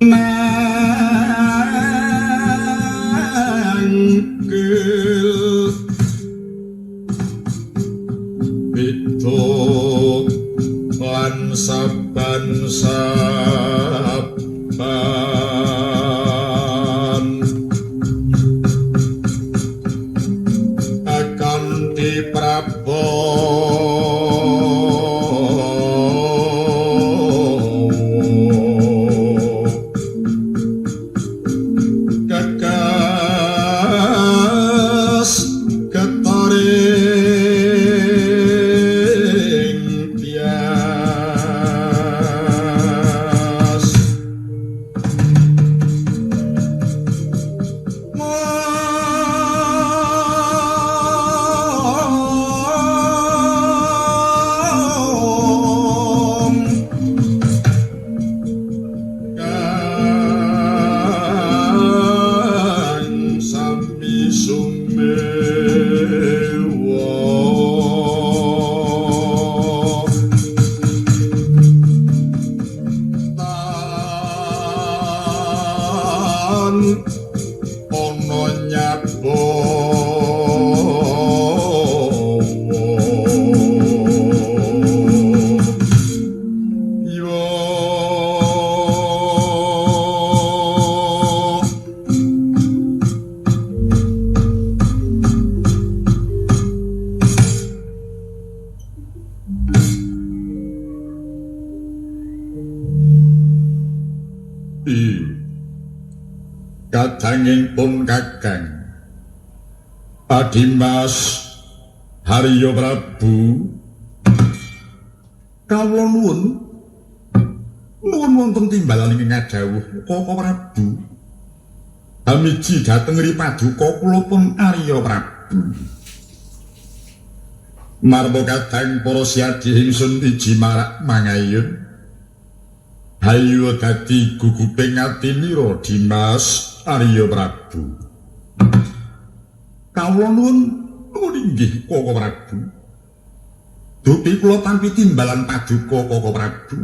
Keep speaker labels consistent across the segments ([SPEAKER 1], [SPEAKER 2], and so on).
[SPEAKER 1] Nangkil pitu lan saban saban akan diprabowo kekas getaring tias mong kang sami sumewa tan ana nyabawa Iwa. I kadanging pun Kakang Adimas Harya Prabu, kawula nuwun nuwun wonten timbalan ingkang ngadhawuh Kaka Prabu. Hamiji dhateng ri paduka kula pun Arya Prabu. Marpa kadang para siadi ingsun iji marak mangayun. Hayu dadi guguping atinira Dimas Arya Prabu. Kawula nuwun nuwun inggih Kaka Prabu. Dupi kula tampi timbalan paduka Kaka Prabu.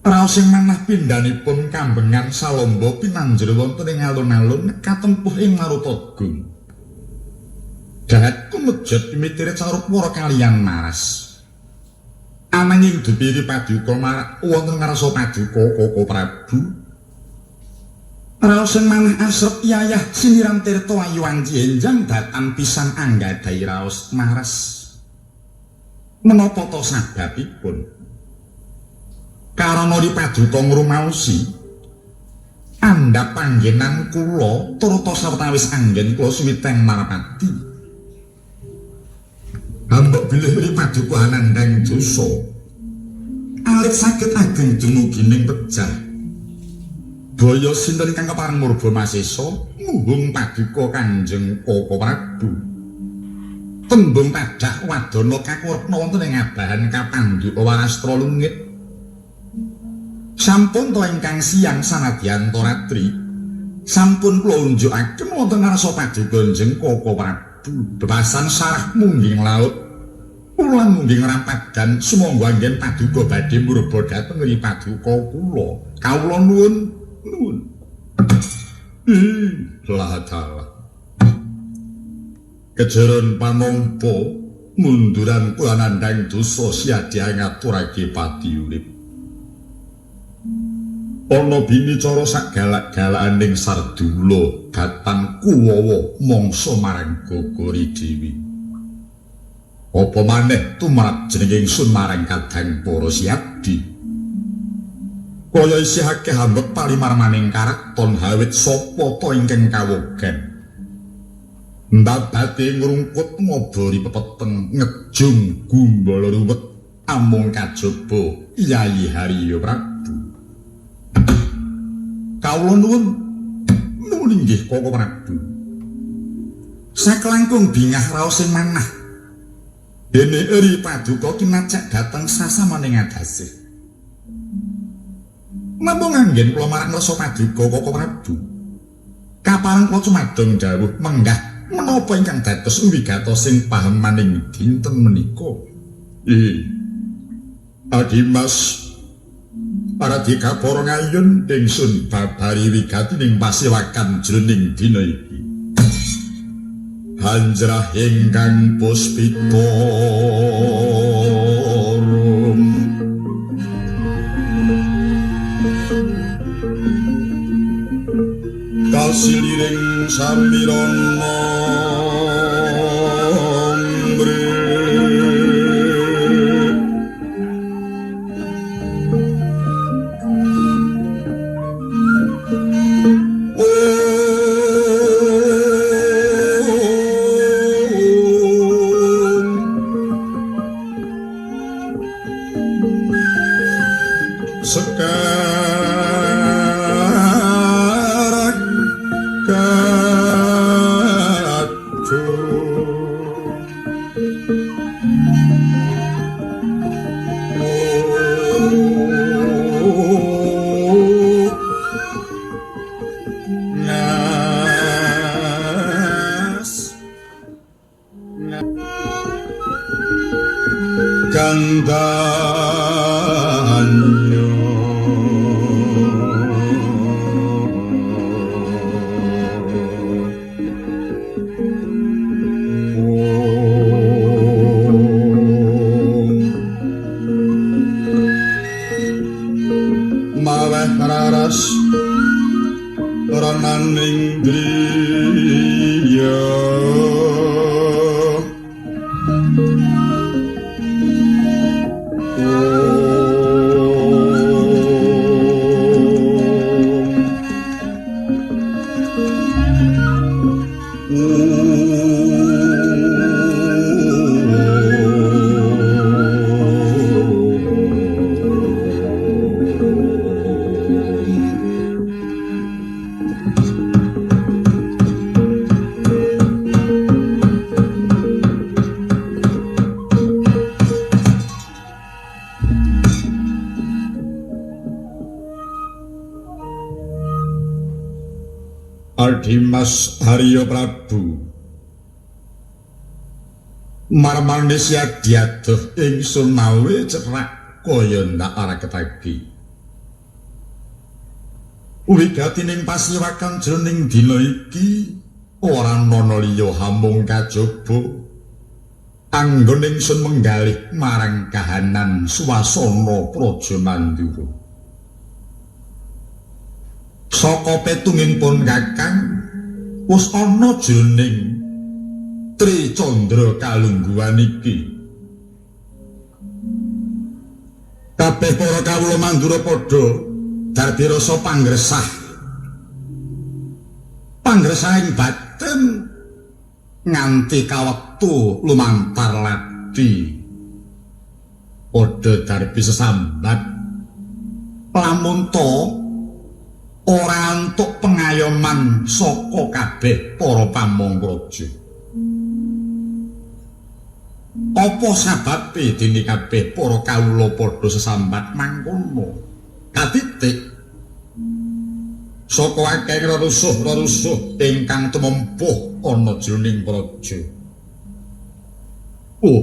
[SPEAKER 1] Raos ing manah pindhanipun kambengan salamba pinanjur wonten ing alun-alun katempuh ing Marutagung. Dahat kumejot mitire carupwara kaliyan maras. Ananging dupi paduka marak wonten ngarsa paduka Kaka Prabu. Raos ing manah asrep yayah siniram tirta ayu anci enjang datan pisan anggadhahi raos maras. Menapa ta sababipun? Karana ri paduka ngrumaosi andhap panggenan kula turta sawetawis anggen kula suwiteng marpati. Hambok bilih ri paduka anandhang dosa alit saged ageng dumugi ning pejah. Baya sinten ingkang kepareng murba masesa nguhung paduka Kanjeng Kaka Prabu. Tembung padah wadana kakurepna wonten ing abahan kapandhuka warastra lungit. Sampun to ingkang siang sanadyan ratri sampun kula unjukaken wonten ngarsa paduka Kanjeng Kaka Prabu. Bebasan sarah mungging laut ulang mungging rampadan sumangga anggen paduka badhe murba dhateng ri paduka kula. Kawula nuwun nuwun. Lah dalah. Kejaran pamangpa munduran kula nandhang dosa siadya ngaturake pati urip. Ana bini cara sak galak-galakaning sardula datan kuwawa mangsa marang Gogori Dewi. Apa maneh tumrap jeneng ingsun marang kadang para siadi. Kaya isih akeh ambek palimarmaning karaton hawit sapa ta ingkang kawogen. Mbabate ngrungkut ngobori pepeteng ngejung gumbala ruwet amung kajaba Yayi Harya Prabu. Kawula nuwun nuwun inggih Kaka Prabu. Saklangkung bingah raos ing manah dene eri paduka kinacak dhateng sasamaning adasih. Namung anggen kula marang rasa paduka Kaka Prabu. Kapareng kula cumadong dawuh menggah menapa ingkang dados wigatosing pahemaning dinten menika. Adimas Paradika para ngayun ingsun babari wigati ning pasewakan jroning dina iki. Hanjrah ingkang puspita rum kasiliring samirana Dimas Haryo Prabu marmane siadiaduh ingsun mawe cerak kaya ndak ora ketagi. Wigatining pasiwakan jroning dina iki ora ana liya hamung kajaba anggon ingsun menggalih marang kahanan swasana Praja Mandura. Saka petunging pun kakang wis ana jroning Tri Candra kalungguhan iki. Kabeh para kawula Mandura padha darbi rasa pangresah. Pangresahing batin nganti kawektu lumantar lati. Padha darbi sesambat lamun ta ora entuk pengayoman saka kabeh para pamong praja. Apa sababe dene kabeh para kawula padha sesambat mangkono? Katitik saka akeh rerusuh-rerusuh ingkang tumempuh ana jroning praja. Oh,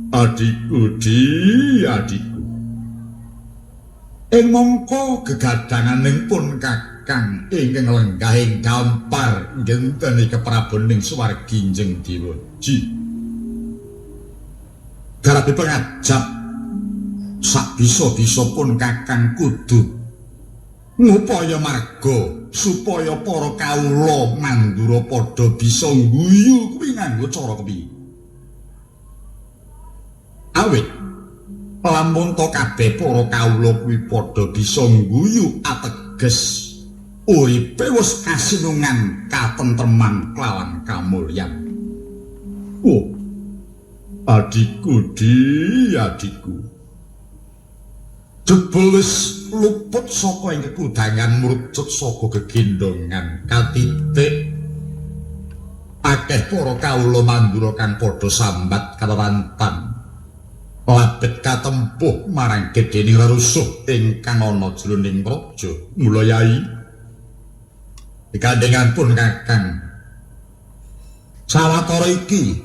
[SPEAKER 1] adikku, adikku. Ing mangka gegadhanganing pun kakang ingkang lenggah ing gampar ngenteni kepraboning swargi Njeng Dewaji. Garape pengajap sak bisa-bisa pun kakang kudu ngupaya marga supaya para kawula Mandura padha bisa ngguyu kuwi nganggo cara kepiye. Awit lamun to kabeh para kawula kuwi padha bisa ngguyu ateges uripe wis kasinungan katentreman kelawan kamulyan. Oh, adikku, adikku. Jebul wis luput saka ing kekudangan mrucut saka gegendhongan katitik akeh para kawula Mandura kang padha sambat kalerantan labet katempuh marang gedhening rerusuh ingkang ana jroning praja. Mula yai digandhengan pun kakang sawetara iki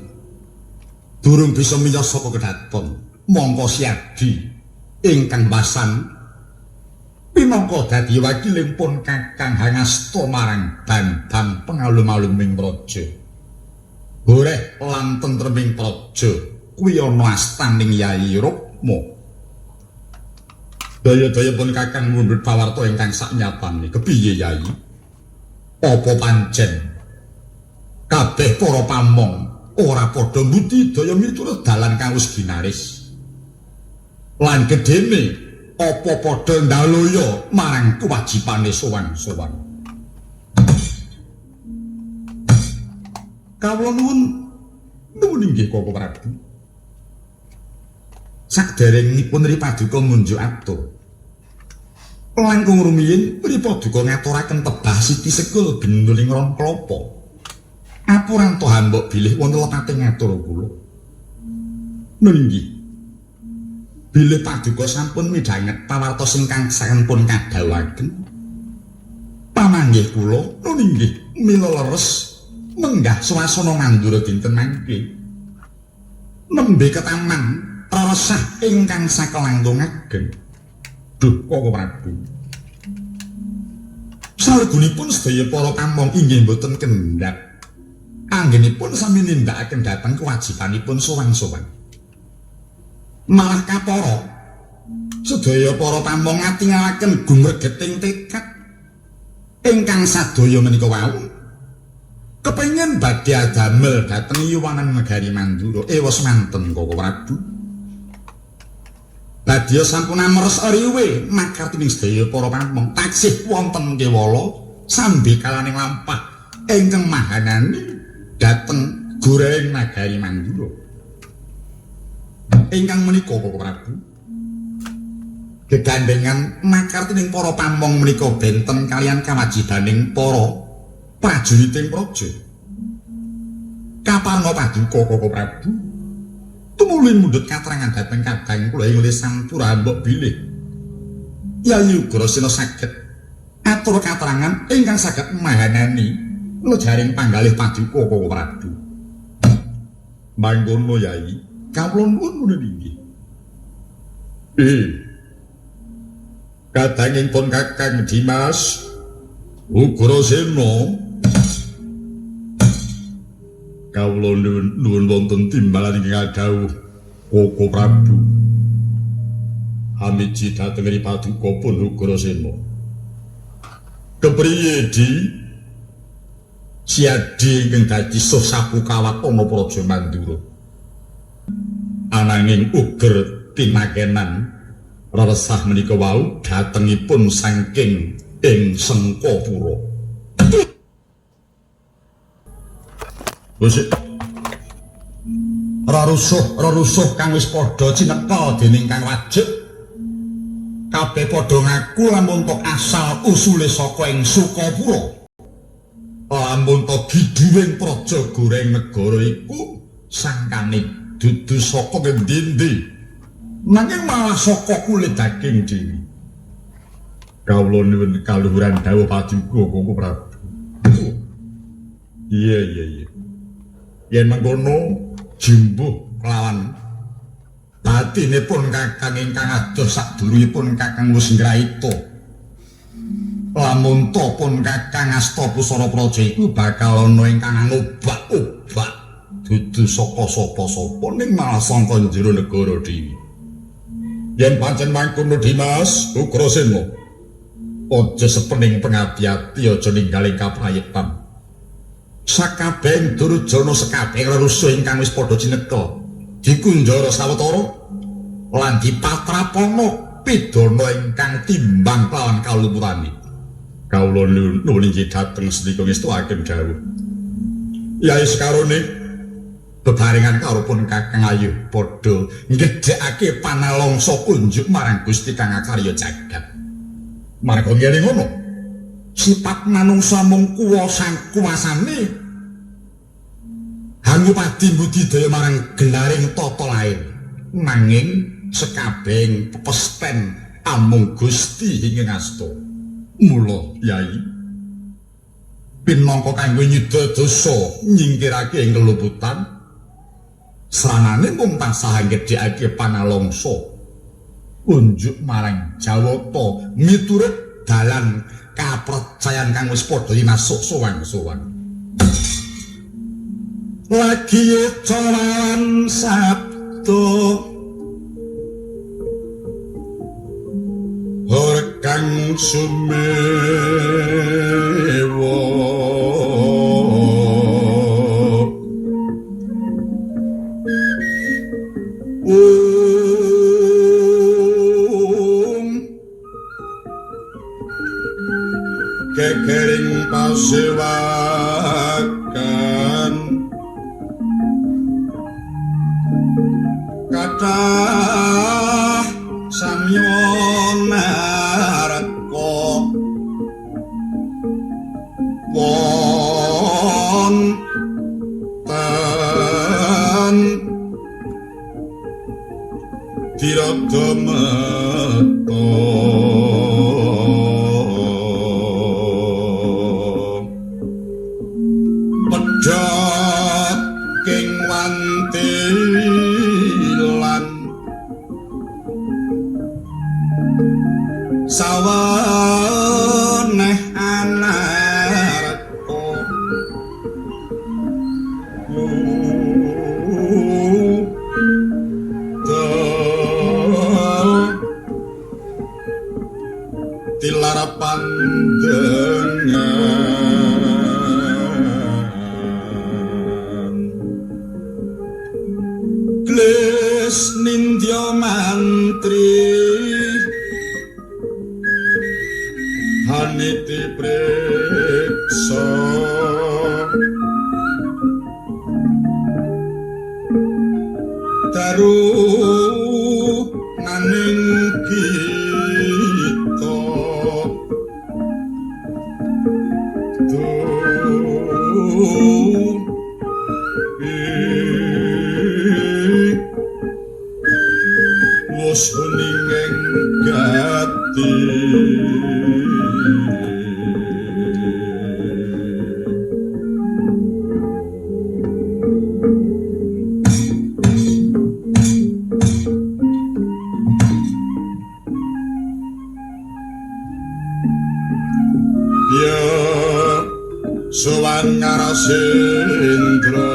[SPEAKER 1] durung bisa miyos saka kedaton mongko siadi ingkang wasan Pinangka dadi wakiling pun Kakang hangasta marang bandang pengalum-aluming praja. Boreh lan tentreming praja kuwi ana astaning Yayi Rukma. Daya-daya pun Kakang mundhut pawarta ingkang saknyatane. Kepiye Yayi? Apa pancen kabeh para pamong ora padha mbudidaya miturut dalan kang wis ginaris? Lan gedene apa padha ndaloya marang kewajibane sowan-sowan? Kawula nuwun nuwun inggih Koko Prabu. Saderengipun Ri Paduka munjuk atur, langkung rumiyin Ri Paduka ngaturaken tebah siti sekul benuling ron klapa. Apuranto hambok bilih wonten lepate ngatur kula. Nun inggih. Bilih Paduka sampun midhanget pawartos ingkang sampun kadhawuhaken. Pamanggih kula nun inggih mila leres menggah swasana Mandura dinten mangke. Nembe ketaman resah ingkang sakelangkung ageng. Duh Koko Prabu. Salegunipun sedaya para pamong inggih boten kendhat. Anggenipun sami nindakaken dhateng kewajibanipun sowan-sowan. Malah kapara sedaya para pamong ngatingalaken gumregeting tekad ingkang sadaya menika wau kepengin badhe adamel dhateng yuwanan negari Mandura. Ewa semanten Koko Prabu. Badya sampun amres riwe makartining sedaya para pamong taksih wonten kewala sambi kalaning lampah ingkang mahanani dhateng goreng nagari Mandura. Ingkang menika Koko Prabu, gegandengan makartining para pamong menika benten kalian kawajibaning para prajuriting praja. Kaparna paduka Koko Prabu tumuli mundhut katrangan dhateng kadang kula ing lisan purambok bilih Yayi Ugrasena saged atur katrangan ingkang saged mahanani lejaring panggalih paduka Koko Prabu. Mangkono Yayi, kawula nuwun nuwun inggih. Kadanging pun Kakang Dimas Ugrasena, kawula nuwun wonten timbalan ingkang dawuh Koko Prabu. Hamiji dhateng ri paduka pun Ugrasena. Kepriye Di? Siadi ingkang dadi suh sapu kawat ana Praja Mandura. Ananging uger tinakenan reresah menika wau dhatengipun saking ing Sengkapura. Wis rerusuh kang wis padha cineka dening Kang Wajib. Kabeh padha ngaku lamun tok asal usule saka ing Sukapura. Lamun to giduwing praja goreng negara iku sangkane dudu saka ngendi-endi, nanging malah saka kulit daging dhewe. Kawula nuwun kaluhuran dawuh paduka Koko Prabu. Iya iya iya. Yen mengkono jumbuh kelawan batinipun Kakang ingkang adoh sadurungipun Kakang wis ngraita. Lamun to pun Kakang asta pusara praja iku bakal ana ingkang ngobak-obak dudu saka sapa-sapa ning malah sangka jero negara dhewe. Yen pancen mangkono Dimas Ugrasena, aja sepening pengati-ati, aja ninggaling kaprayitan. Sakabehing durjana sekabehing rerusuh ingkang wis padha cineka dikunjara sawetara lan dipatrapana pidana ingkang timbang kelawan kaluputane. Kawula nuwun inggih dhateng sendika ngestuaken dawuh. Yai Sekarone bebarengan karo pun Kakang ayu padha nggedhekake panalangsa kunjuk marang Gusti kang akarya jagat. Marga ngene ngono, sifat manungsa mung kuwasane hangupadi budidaya marang gelaring tata lair. Nanging sekabehing pepesten amung Gusti ing ngasta. Mula Yai pinangka kanggo nyida dosa nyingkirake ing keluputan, sranane mung tansah nggedhekake panalangsa Unjuk marang Jawata miturut dalan kapercayan kang wis padha masuk sowang-sowang. Lagi cawan sabda hor kang sumewa gegering pasewakan kathah samya nareka wonten tirada meta pedhot king wantilan saweneh anarka tilar pandengan Glis nindya mantri haniti priksa daru naning kita wus uning gati ya sowan Narasindra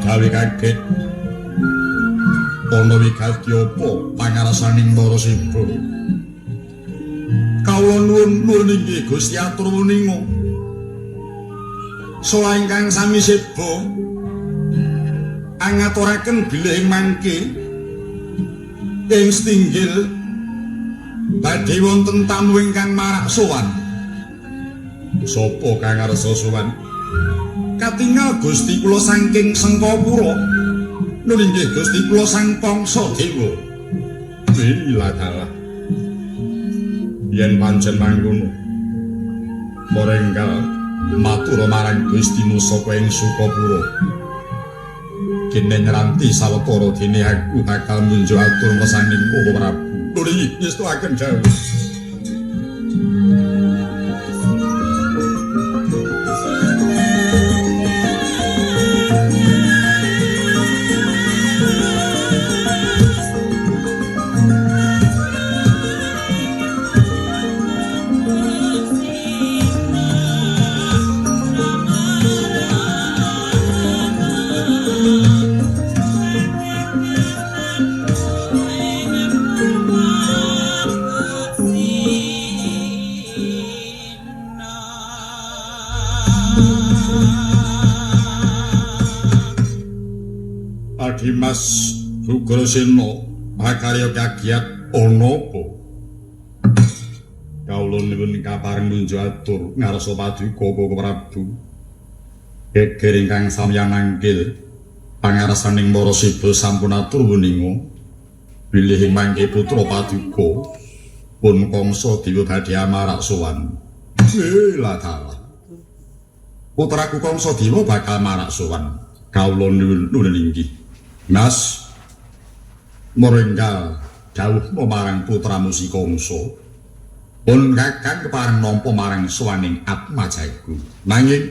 [SPEAKER 1] gawe kaget ana wigati apa pangarasaning para siba kawula nuwun nuwun inggih Gusti atur wuninga saha ingkang sami seba angaturaken bilih ing mangke ing setinggil badhe wonten tamu ingkang marak sowan. Sapa kang arsa sowan? Katingal Gusti kula saking Sengkapura. Nun inggih Gusti kula sang Kangsa Dewa. Wiladalah. Yen pancen mangkono, marenggal matur marang Gustimu saka ing Sukapura. kene nyranti sawetara dene aku bakal munjuk atur mesaning Koko Prabu. Nuli ngestuaken dawuh. Adimas Ugrasena makarya kagiat ana apa? Kawula nuwun kapareng nunjuk atur ngarsa paduka Koko Prabu. Geger ingkang samya nangkil pangarsaning para siba sampun atur weninga bilih ing mangke putra paduka pun Kangsa Dewa badhe amarak sowan. Lah dalah. Putraku Kangsa Dewa bakal marak sowan. Kawula nuwun inggih. Mas mrenggal dawuh marang putramu si Kangsa. Pun kakang kepareng nampa marang sowaning Atmajaku. Nanging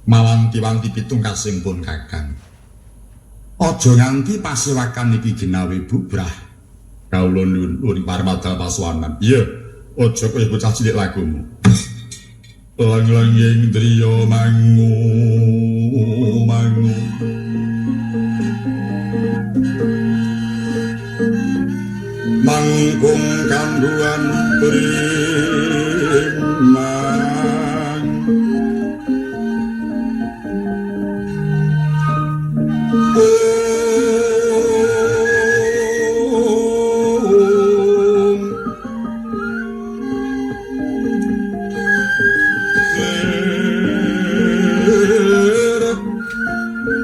[SPEAKER 1] mawanti-wanti pitung kasing pun kakang. Aja nganti pasewakan iki ginawe bubrah. Kawula nuwun parmadal pasuwanan. Iya, aja kaya bocah cilik lagumu. Lang-langing driya mangu mangu. Mangkung kangguan primang.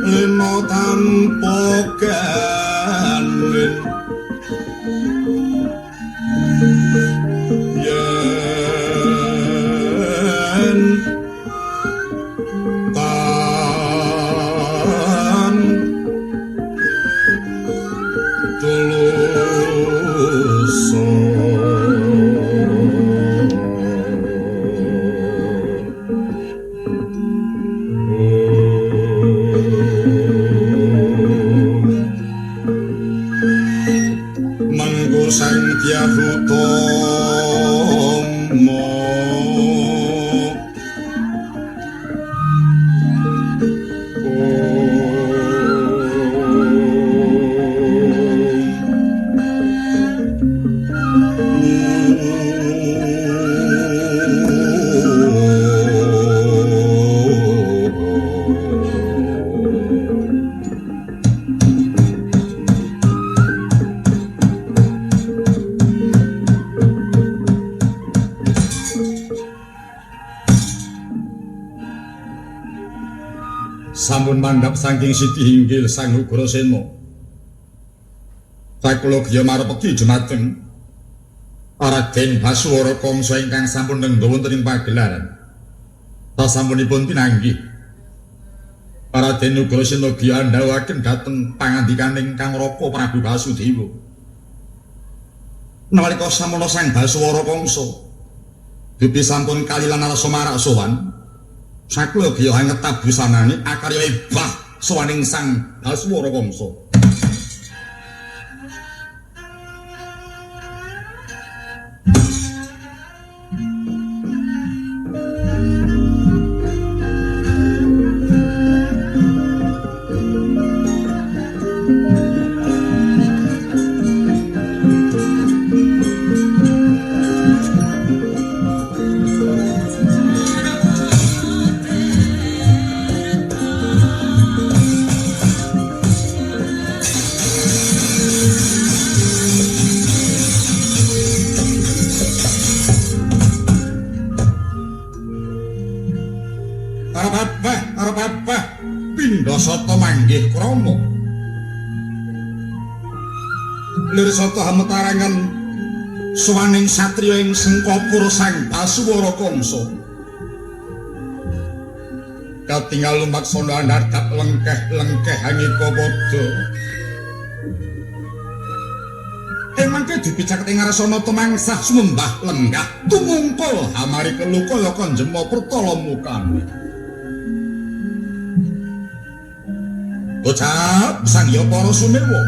[SPEAKER 1] Leno tanpa ganin yen tan tuluso. Mengko sang Dyahutama sampun mandhap saking Siti Hinggil Sang Ugrasena. Sakula griya marepeki jumateng Raden Baswara Kangsa ingkang sampun nengga wonten ing pagelaran. Sasampunipun pinanggih Raden Ugrasena griya andhawaken dhateng pangandikaning Kang Raka Prabu Basudewa. Nalika samono Sang Baswara Kangsa dupi sampun kalilan rasa marak sowan, sakula griya anget tabusanane akarya ebah sowaning Sang Baswara Kangsa. Arep pindha sata manggih krama. Lir sata hametarangan sowaning satriya ing Sengkapura Sang Baswara Kangsa. Katingal lumaksana andhap lengkeh-lengkeh angika padha. Ing mangke dipicak ing ngarsana temangsah sumembah lenggah tumungkul hamari kelu kaya kanjema pertala mukane. Ucap sang ya para sumewa.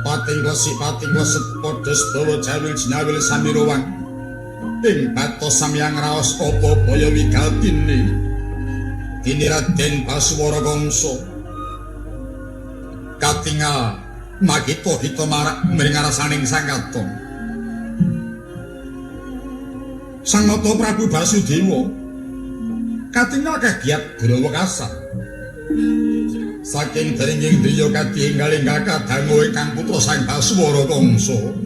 [SPEAKER 1] Pating klesik pating kleset padha sebawa jawil jinawil samirawang. Ing batos samyang raos apa baya wigatine. Dene Raden Baswara Kangsa katingal makita hita marak miring ngarsaning Sang Katon. Sang Nata Prabu Basudewa katingal kagiat Grawa kasar. Saking deringing driya kadienggal-enggal kadangu ingkang putra Sang Baswara Kangsa.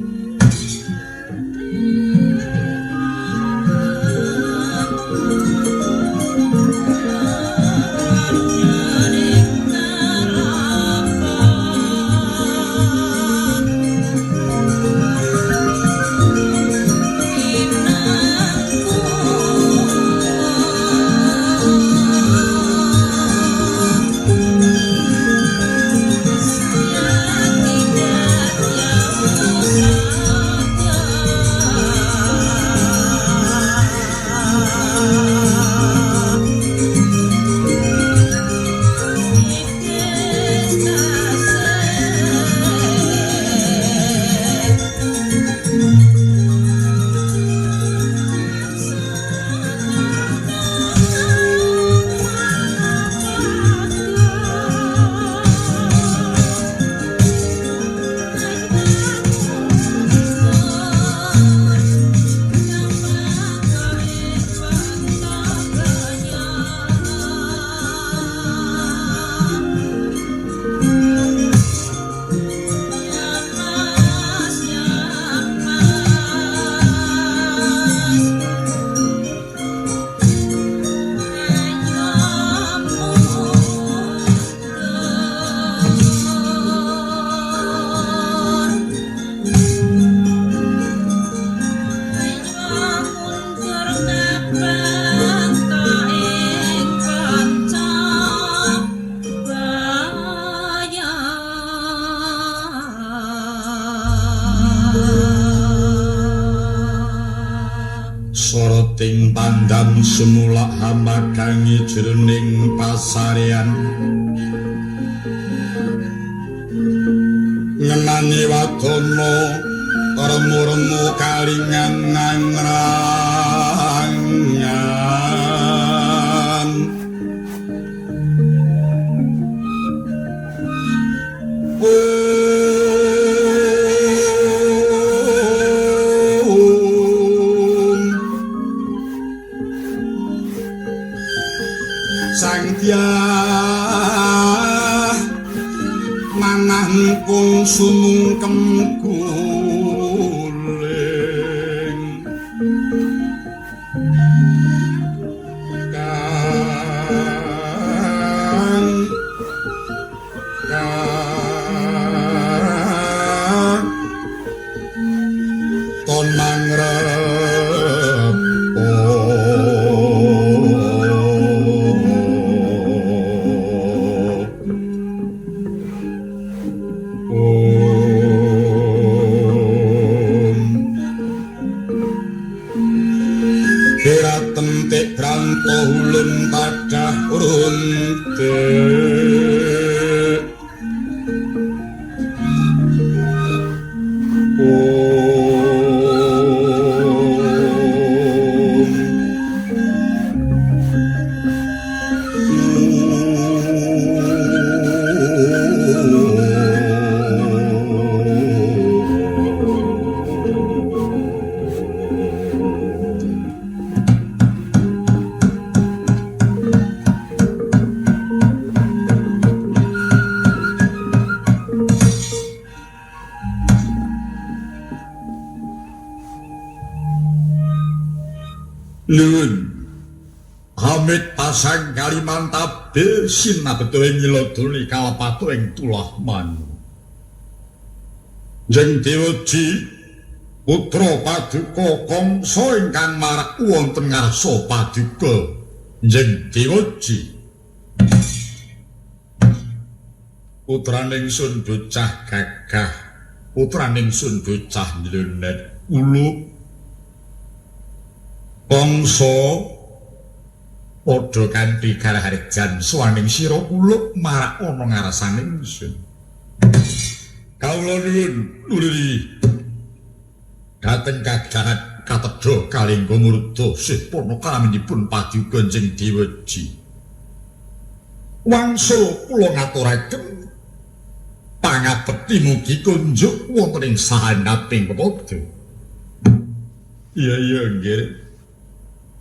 [SPEAKER 1] Soroting pandam sumulak hamagangi jroning pasarean ngenani wadana remu-remu kalingan ngrangan. Sang Dyah manah kung sumungkem guling kang kang ton mangrepo. Tentik branto hulun padah runtik. Nuwun Hamid pasang Kalimantabe sinabeto ing Nyiladoni kalapatu ing tulah manu. Jeng Dewaji putra paduka Kangsa ingkang marak wonten ngarsa paduka Njeng Dewaji. Putraning sun bocah gagah, putraning sun bocah njlenet ulu. Kangsa padha kanthi karaharjan suwaning sira kulup marak ana ngarsaning ingsun. Kawula nuwun nuluri dhateng kadahat katedha kalengga murda sih purna kalaminipun paduka Njeng Dewaji. Wangsul kula ngaturaken pangabekti mugi kunjuk wonten ing sahandaping pepadha. Iya iya nggih.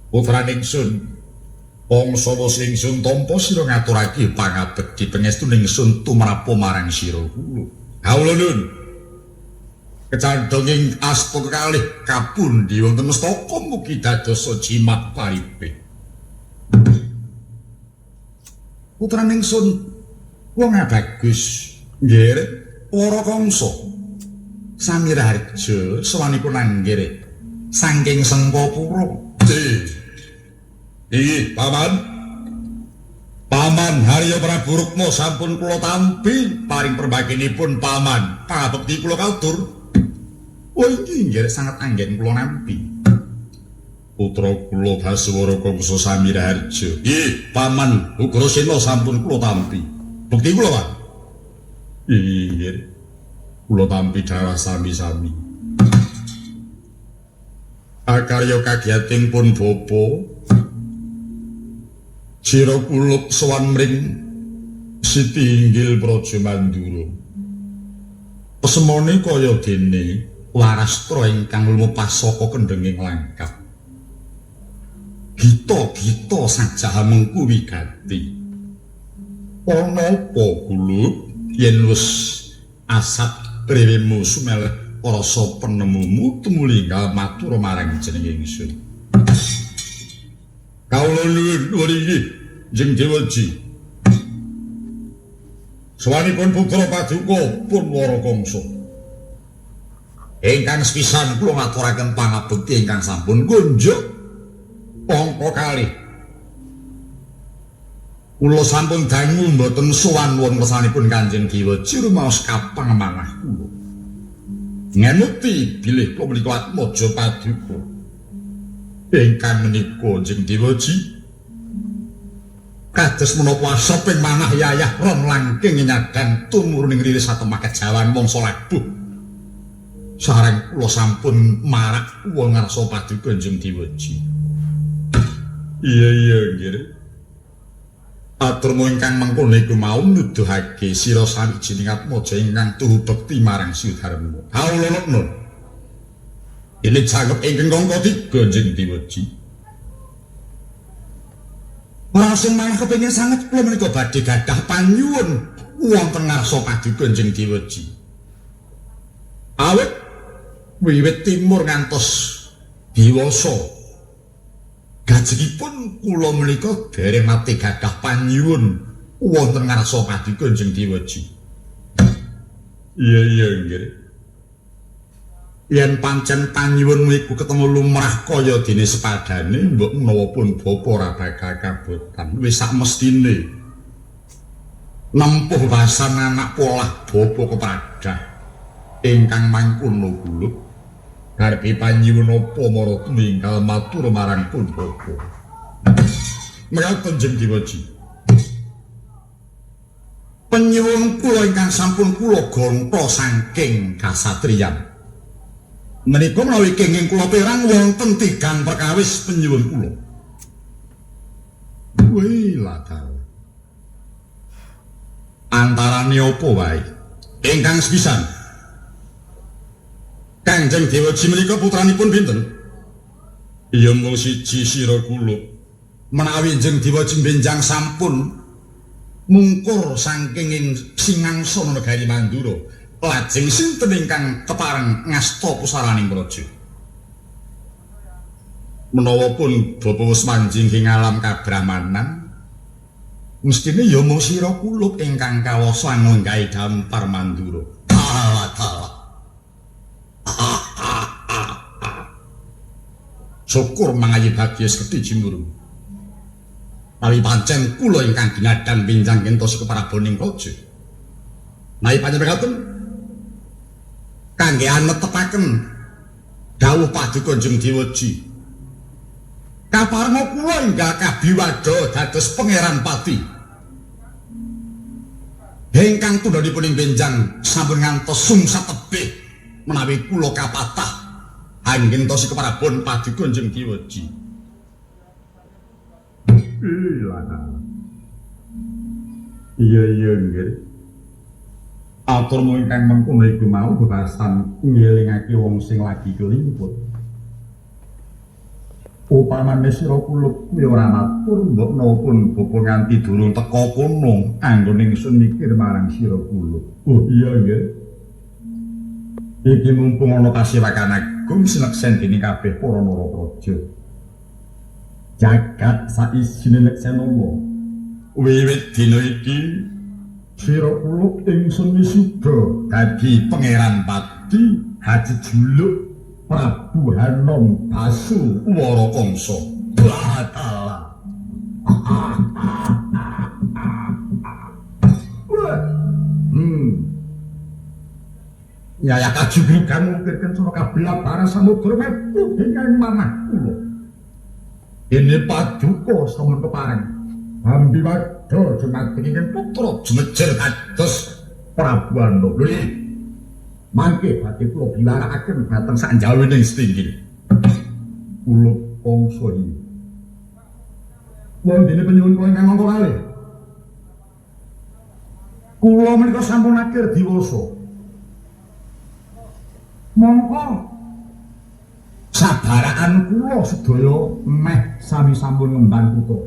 [SPEAKER 1] Putraning sun Kangsa wis ingsun tampa sira ngaturake pangabekti pangestu ningsun tumrap marang sira kula. Kawula nuwun. Kecandhong ing asta kekalih kapundi wonten mestaka mugi dadosa jimat paripe. Putraning sun wong bagus nggih Wara Kangsa Samiraharja sowanipun anggere saking Sengkapura. Inggih, Paman. Paman Harya Prabu Rukma sampun kula tampi paring perbakinipun Paman. Pangabekti kula katur. Oh inggih nggih sangat anggen kula nampi. Putra kula Baswara Kangsa Samiraharja. Nggih, Paman Ugrasena sampun kula tampi. Bukti kula, Pak. Inggih. Kula tampi dhawah sami-sami. Akarya kagiyating pun bapa. Sira kulup sowan mring Siti Inggil Praja Mandura. Pesemone kaya dene warastra ingkang lumepah saka kendhenging langkah. Gita-gita sajaha mengku wigati. Ana apa kulup yen wis asat rewemu sumeleh rasa penemumu tumulinggal matur marang jeneng ingsun. Kawula nuwun inggih Njeng Dewaji. Sowanipun putra paduka pun Wara Kangsa. Ingkang sepisan kula ngaturaken pangabekti ingkang sampun kunjuk angka kalih. Kula sampun dangu mboten sowan wonten kersanipun Kanjeng Dewaji rumaos kapang manah kula. Ngemuti bilih kula menika atmaja paduka. Ingkang menika Njeng Dewaji kados menapa aseping manah yayah ron langking nyadang tumurun ing riris satemah kejawan mangsa labuh. Sareng kula sampun marak wong ngarsa paduka Njeng Dewaji. Iya iya nggih. Aturmu ingkang mengkono iku mau nuduhake sira sawijining atmaja ingkang tuhu bekti marang Sudharma. Kawula nun. Ini jangkep ingkang angka 3 Njeng Dewaji. Ora sing manah kepengin sanget kula menika badhe gadah panyuwun wonten ngarsa paduka Njeng Dewaji. Awit wiwit timur ngantos diwasa gajengipun kula menika dereng nate gadah panyuwun wonten ngarsa paduka Njeng Dewaji. Iya iya nggih. Yen pancen panyuwun iku ketemu lumrah kaya dene sepadane mbok menawa pun bapa ora bakal kabotan. Wis sak mestine nempuh basan anak polah bapa kepradah ingkang mangkono kulup karepe panyuwun apa mara tuminggal matur marang pun bapa. Mekaten Njeng Dewaji. Panyuwun kula ingkang sampun kula gonta saking kasatriyan menika menawi kenging kula perang wonten tigang perkawis penyuwun kula. Wih latar. Antarane apa wae? Ingkang sepisan. Kanjeng Dewaji menika putranipun pinten? Iya mung siji sira kula. Menawi Njeng Dewaji benjang sampun mungkur saking ing Singangsana negari Mandura. Lajeng sinten ingkang kepareng ngasta pusaraning praja? Menawa pun bapa wis manjing ing alam kabrahmanan, mestine ya mung sira kulup ingkang kawasa nggawe dampar Mandura. Dalah dalah. Syukur mangayi bagya sekti jimuru. Nawi pancen kula ingkang ginadang benjang gentos kepraboning raja. Nawi pancen mekaten kangge anetepaken dawuh paduka Jeng Dewaji. Kaparma kula enggal kabiwada dados Pangeran Pati. Ingkang tundhanipun ing benjang sampun ngantos sungsat tebih menawi kula kapatah anggentosi keprabon paduka Jeng Dewaji. Iya iya nggih. Aturmu ingkang mengkono iku mau bebasan ngelingake wong sing lagi kelimput. Upamane sira kulup kuwi ora matur mbok pun bapa nganti durung teka kono anggone ingsun mikir marang sira kulup. Oh iya nggih. Iki mumpung ana pasewakan agung sineksen dening kabeh para narapraja. Jagat saisine neksenana. Wiwit dina iki sira kulup ingsun wisuda dadi Pangeran Pati Haji Juluk Prabu Hanom Basu Warakangsa. Batala. Yaya kajugrugan mungkir kencana kabelah barang samudra metu ingkang manah kula. Dene paduka sampun kepareng. Hambi wadha jumadeng ingkang putra jumejer kados Prabu Hanom. Lho mangke badhe kula bilarakaken dhateng sanjawining setinggil. Kula Kangsa iki. Wondene penyuwun kula ingkang angka kalih. Kula menika sampun akhir diwasa. Mongko sabarakan kula sedaya meh sami sampun ngemban kutha.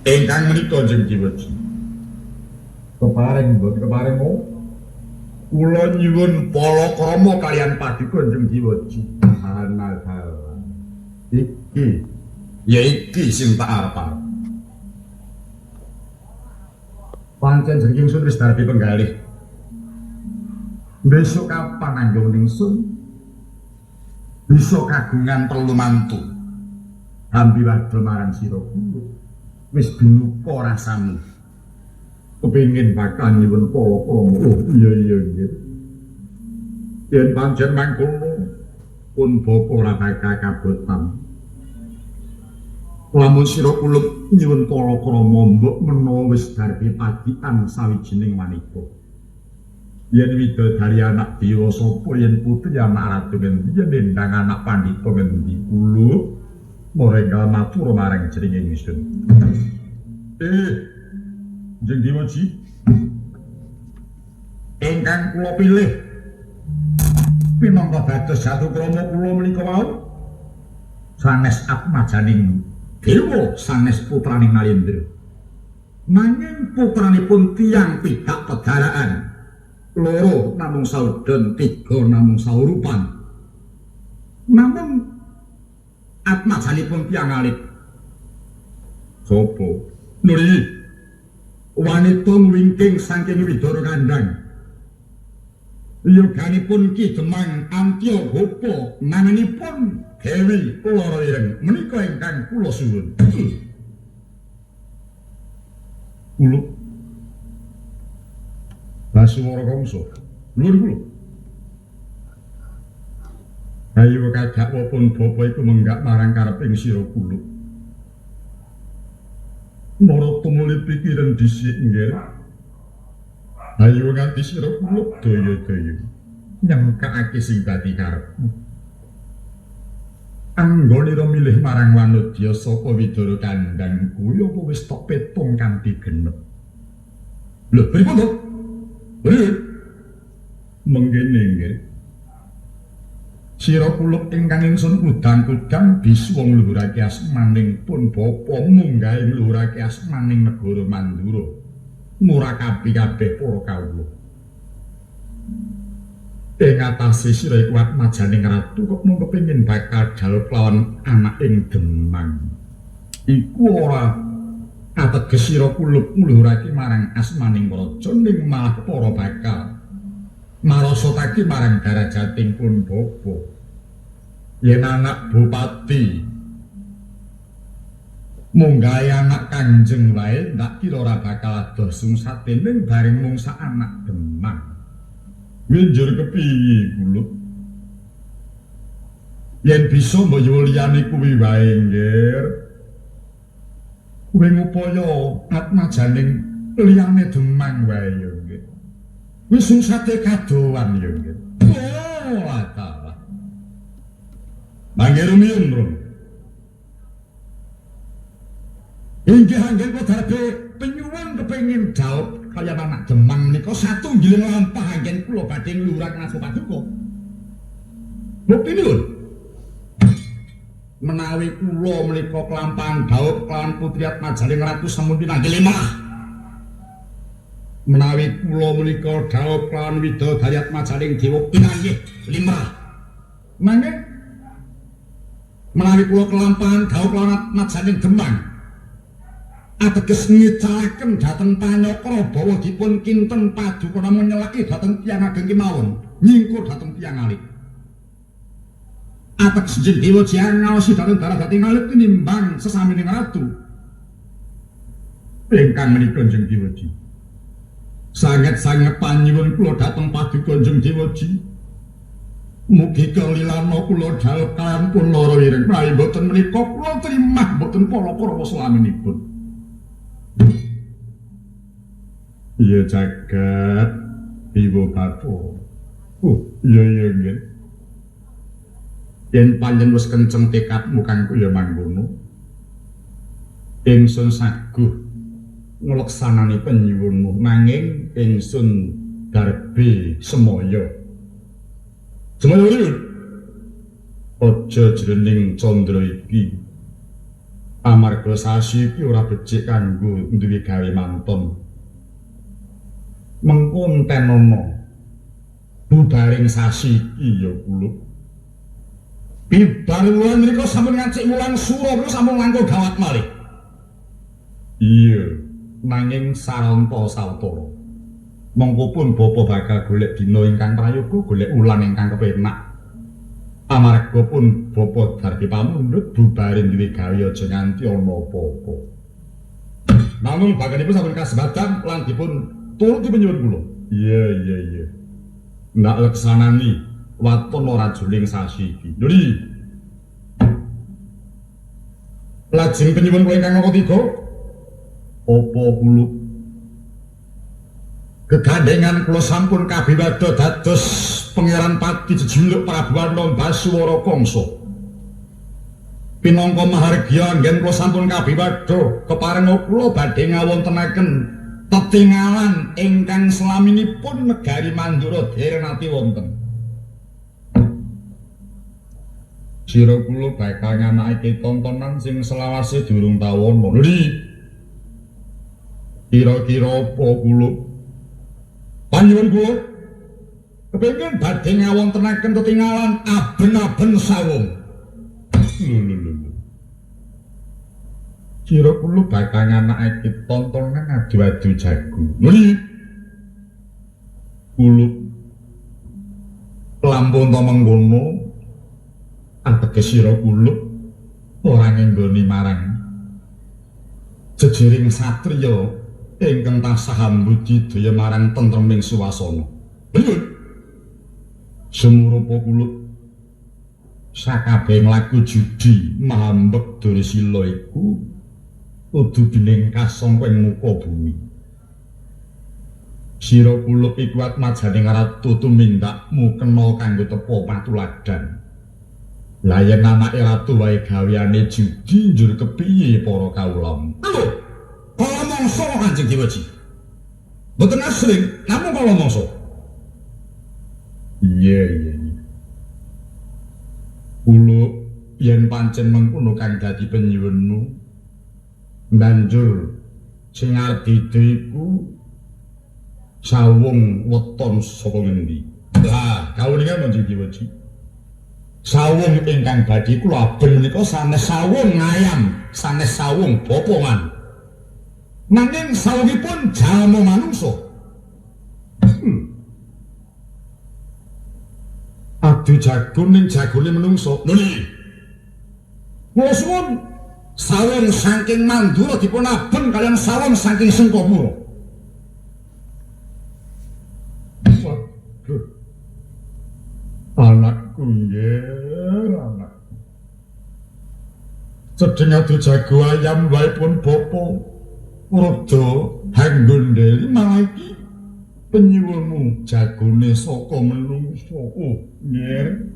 [SPEAKER 1] Ingkang menika Jeng Dewaji. Kepareng mboten kepareng mo. Kula nyuwun palakrama kaliyan paduka Jeng Dewaji. Anadhala. Iki ya iki sing tak arep-arep. Pancen jeneng ingsun wis darbi penggalih. Besok kapan anggon ingsun bisa kagungan telu mantu. Hambi wadha marang sira kula. Wis binuka rasamu. Kepingin bakal nyuwun palakrama. Oh iya iya nggih. Yen pancen mangkono pun bapa ora bakal kabotan. Lamun sira kulup nyuwun palakrama mbok menawa wis darbi padian sawijining wanita. Yen widodari anak dewa sapa yen putri anak ratu ngendi yen nendang anak pandhita ngendi kulup marenggal matur marang jeneng ingsun. Jeng Dewaji ingkang kula pilih pinangka dados jatukrama kula menika wau sanes atmajaning dewa sanes putraning Nalendra. Nanging putranipun tiyang pidak pedaraan loro namung saudon, tiga namung saurupan. Namung atmajanipun tiyang alit. Sapa? Nuri. Wanita wingking saking Widara Kandhang. Yoganipun Ki Demang Antya Gopa namanipun Dewi Lara Ireng menika ingkang kula suwun. Kula Basuwara Kangsa. Nuwun kula. Ayo kagak pun bapa iku menggak marang kareping sira kula. Mara tumuli pikiran dhisik nggih. Ayo nganti sira kula daya-daya nyengkakake sing dadi karepmu. Anggonira milih marang wanodya saka Widara Kandhang kuwi apa wis tok petung kanthi genep. Lho, pripun to? Mengkene nggih. Sira kulup ingkang ingsun kudang-kudang biswa ngluhurake asmaning pun bapa munggahe ngluhurake asmaning negara Mandura. Murakabi kabeh para kawula. Ing atase sira iku atmajaning ratu kok mung kepengin bakal jaluk lawan anak ing Demang. Iku ora ateges sira kulup ngluhurake marang asmaning raja ning malah para bakal marasatake marang darajating pun bapa. Yen anak bupati Munggahe anak Kanjeng wae ndak kira ora bakal adoh sungsate ning bareng mung sak anak Demang. Njur kepiye kula? Yen bisa mbok yo liyane kuwi wae, Nggir. Kuwi ngupaya atmajaning liyane Demang wae ya, nggih. Wis sungsate kadowan ya, nggih. Oh, atalah. Mangke rumiyin, Bro. Inggih anggen kula darbe penyuwun kepengin dhaup kaya anak Demang menika satunggiling lampah anggen kula badhe ngluraken asma paduka. Buktinipun menawi kula menika kelampahan dhaup kelawan putri Atmajaning Ratu sampun pinanggih lemah. Menawi kula menika dhaup kelawan widodari Atmajaning Dewa pinanggih limrah. Mangke menawi kula kelampahan dhaup kelawan Atmajaning Demang ateges ngicalaken dhateng panyakra bawa dipun kinten paduka namung nyelaki dhateng tiyang ageng kemawon nyingkur dhateng tiyang alit. Ateges jeng dewa jiang ngaosi dhateng darah dhateng alit tinimbang sesamining ratu. Ingkang menika Jeng Dewaji. Sanget-sanget panyuwun kula dhateng paduka Jeng Dewaji. Mugi kelilana kula dhaup kaliyan pun lara ireng menawi mboten menika kula trimah mboten para-para selaminipun. Iya jagat Ibu Bapak. Iya iya nggih. Yen panjen wis kenceng tekadmu kang kaya mangkono, ingsun saguh ngleksanani penyuwunmu, nanging ingsun darbe semaya. Semaya pripun? Aja jroning candra iki. Amarga sasi iki ora becik kanggo duwe gawe manton. Mengko entenono bubaring sasi iki ya kula. Bibar wulan menika sampun ngacik wulan sura menika sampun langkung gawat malih. Iya, nanging saranta sawetara. Mengko pun bapa bakal golek dina ingkang prayoga, golek wulan ingkang kepenak. Amarga pun bapa darbi pamundhut bubare duwe gawe aja nganti ana apa-apa. Namung baganipun sampun kasebadan lan dipun turuti penyuwun kula. Iya iya iya. Ndak leksanani waton ora juling sasi iki. Lho. Lajeng penyuwun kula ingkang angka 3. Apa kula? Gegandengan kula sampun kabiwada dados Pangeran Pati jejuluk Prabu Warna Basuwara Kangsa. Pinangka mahargya anggen kula sampun kabiwada keparenga kula badhe ngawontenaken tetingalan ingkang selaminipun negari Mandura dereng nate wonten. Sira kula bakal nganakake tontonan sing selawase durung tau ana. Lho, kira-kira apa kula? Panyuwun kula kepengin badhe ngawontenaken tetingalan aben-aben sawung. Lho lho lho. Sira kula bakal nganakake tontonan adu-adu jago. Lho, kula lampun ta mengkono ateges sira kula ora ngenggoni marang jejiring satriya ingkang tansah ambudidaya marang tentreming suwasana. Pripun? Sumurupa kula sakabehing laku judi mahambek Dursila iku kudu binengkas sangka ing muka bumi. Sira kula iku atmajaning ratu tumindakmu kena kanggo tepa patuladan. Lah yen anake ratu wae gaweane judi njur kepiye para kawula? Lho, kala mangsa Kanjeng Dewaji. Mboten asring, namung kala mangsa. Iya iya. Kula yen pancen mengkono kang dadi penyuwunmu, banjur sing arep didu iku sawung weton saka ngendi? Lah, kawuningan Kanjeng Dewaji. Sawung ingkang badhe kula aben menika sanes sawung ngayam, sanes sawung bopongan. Nanging sawungipun jalma manungsa. Adu jago ning jagone menungsa. Lho niki. Kula suwun Sawung saking Mandura dipun abeng kaliyan sawung saking Sengkapura. Waduh. Anakku nggih, anak. Cedhing adu jago ayam wae pun bapa rada hanggondeli malah iki penyuwunmu jagone saka menungso. Oh, nggih.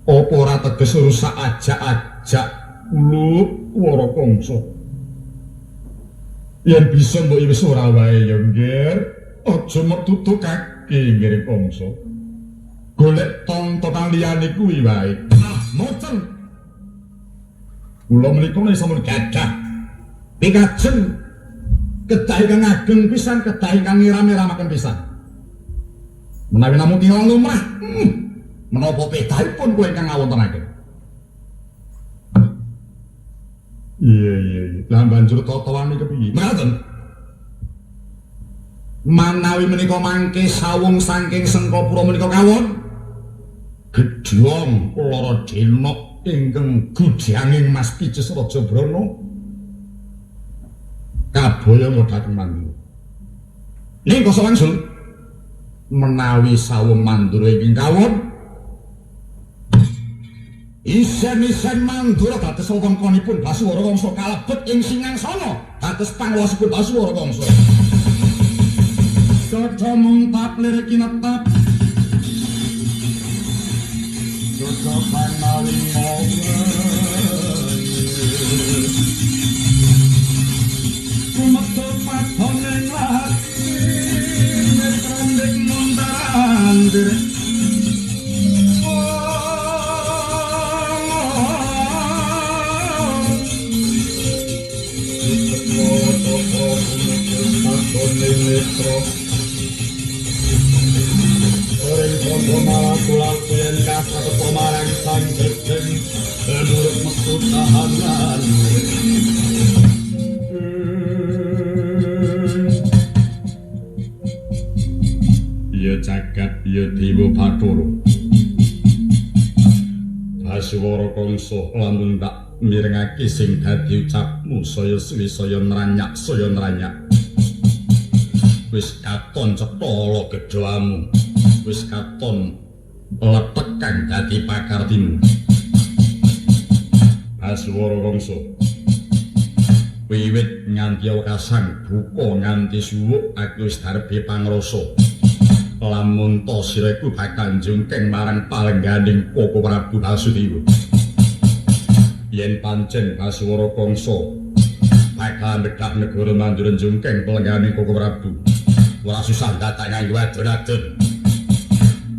[SPEAKER 1] Apa ora teges rusak ajak-ajak kulup Wara Kangsa? Yen bisa mbok wis ora wae ya nggih. Aja mok tutukake nggih Kangsa. Golek tontonan liyane kuwi wae. Ah, mboten. Kula menika sampun gadah pikajeng kedah ingkang ageng pisan, kedah ingkang ngiram-iramaken pisan. Menawi namung tinggal lumrah, menapa pedahipun kula ingkang ngawontenaken. Iya iya iya. Lah banjur tatawane kepiye? Mekaten. Manawi menika mangke sawung saking Sengkapura menika kawon gedhong lara denok ingkang gudhyanging Mas Picis Raja Brana kaboyong dhateng Mandura. Ning kasa wangsul menawi sawung Mandura ingkang kawon isen-isen Mandura dados wewengkonipun Basuwara Kangsa kalebet ing singangsana dados panguwasipun Basuwara Kangsa. Caca mung lir kinetap Caca panawi Kumetu padone lati Netrandik muntar-andir. Ya jagat ya dewa Bathara. Basuwara Kangsa lamun tak mirengake sing dadi ucapmu saya suwi saya nranyak saya nranyak. Wis katon cetha ala gedhamu. Wis katon lethek kang dadi pakartimu. Basuwara Kangsa wiwit nganti wekasan buka nganti suwuk aku wis darbe pangrasa. Lamun ta sira iku bakal njungkeng marang palengganing Koko Prabu Basudewa. Yen pancen Basuwara Kangsa bakal medhak negara Mandura njungkeng palengganing Koko Prabu, ora susah dadak nganggo adon-adon.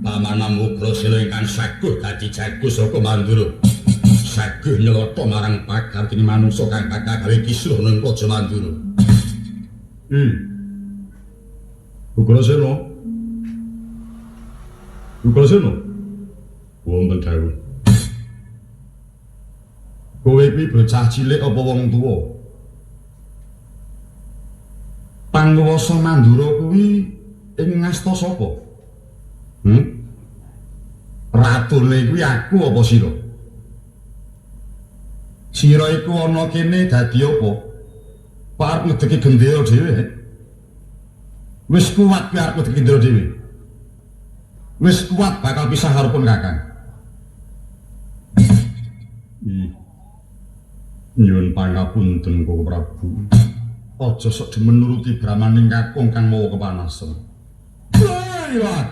[SPEAKER 1] Pamanam Ugrasena ingkang saguh dadi jago saka Mandura. Saguh nyelotho marang pakartine manungsa kang bakal gawe kisruh ning Praja Mandura. Ugrasena. Ugrasena. Wonten dawuh. Kowe kuwi bocah cilik apa wong tuwa? Panguwasa Mandura kuwi ing ngasta sapa? Ratune kuwi aku apa sira? Sira iku ana kene dadi apa? Pak arep ngedeki gendera dhewe. Wis kuat kuwi arep ngedeki gendera dhewe. Wis kuat bakal pisah karo pun Kakang. Nyuwun pangapunten Koko Prabu. Aja sok demen nuruti bramaning kakung kang mawa kepanasan. Wah,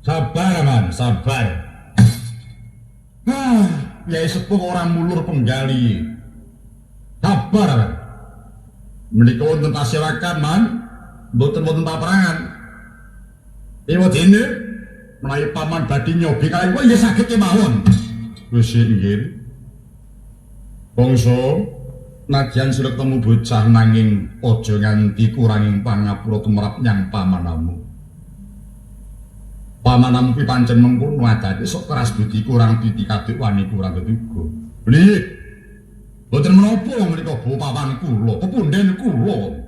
[SPEAKER 1] sabar, Man, sabar. Ah, yai sepuh ora mulur penggali. Sabar, Man. Menika wonten pasewakan, Man. Mboten wonten paperangan. Ewa dene menawi paman badhe nyobi kaliyan kula nggih saged kemawon. Wis nggih. Bangsa nadyan sira ketemu bocah nanging aja nganti kuranging pangapura tumrap nyang pamanamu. Pamanamu kuwi pancen mengkono adate sok keras budi kurang titi kaduk wani kurang ketuga. Lih. Mboten menapa menika paman kula, pepunden kula.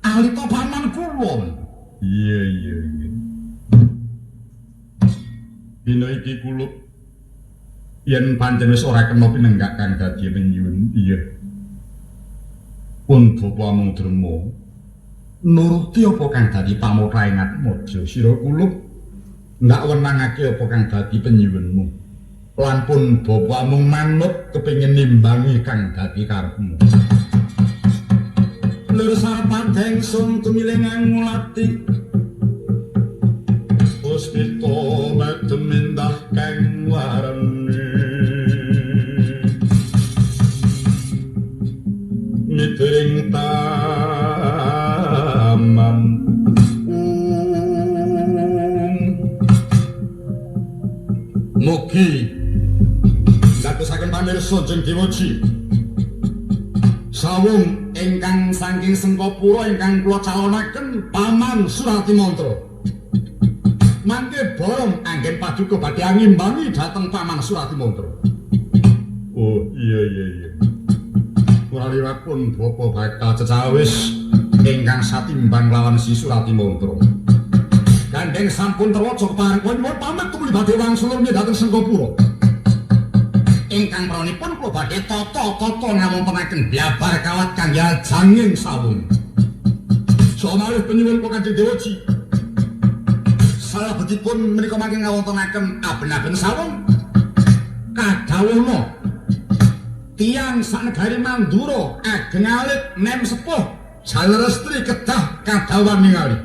[SPEAKER 1] Alita paman kula. Iya iya iya. Dina iki kulup Yen pancen wis ora kena pinenggak kang dadi penyuwun, iya. Pun bapa amung drema nuruti apa kang dadi pamothaing Atmaja sira kulup ndak wenangake apa kang dadi penyuwunmu. Lan pun bapa amung manut kepengin nimbangi kang dadi karepmu. Lur sarpadha ingsun tumiling ngulati puspita medem endah kang warni mitring taman mugi ndadosaken pamirsa jeng Dewaji sawung ingkang saking Sengkapura ingkang kula calonaken Paman Suratimantra. Mangke borong anggen paduka badhe ngimbangi dhateng Paman Suratimantra. Oh iya iya iya. Ora liwat pun bapa bakal cecawis ingkang satimbang lawan si Suratimantra. Gandeng sampun terwaca kepareng kula nyuwun pamit tumuli badhe wangsul dhateng Sengkapura. Ingkang pranipun kula badhe tata-tata ngawontenaken blabar kawat kangge ajanging sawung. Saha malih penyuwun kula Kanjeng Dewaji. Salebetipun menika mangke ngawontenaken aben-aben sawung kadhawuhna tiyang saknegari Mandura ageng alit nem sepuh jaler estri kedah kadhawuhan ningali.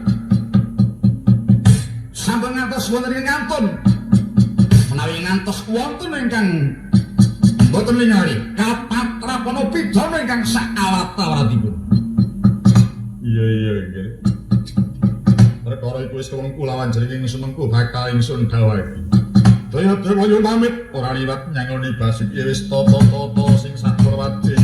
[SPEAKER 1] Sampun ngantos wonten ing ngantun. Menawi ngantos wonten ingkang mboten ningali kapatrapana pidana ingkang sakawrat-awratipun. Iya iya nggih. Perkara iku wis kewengku lawan jeneng ingsun mengku bakal ingsun dawuhake. Daya-daya nyuwun pamit ora liwat nyangoni Basuki wis tata-tata sing sakurwati.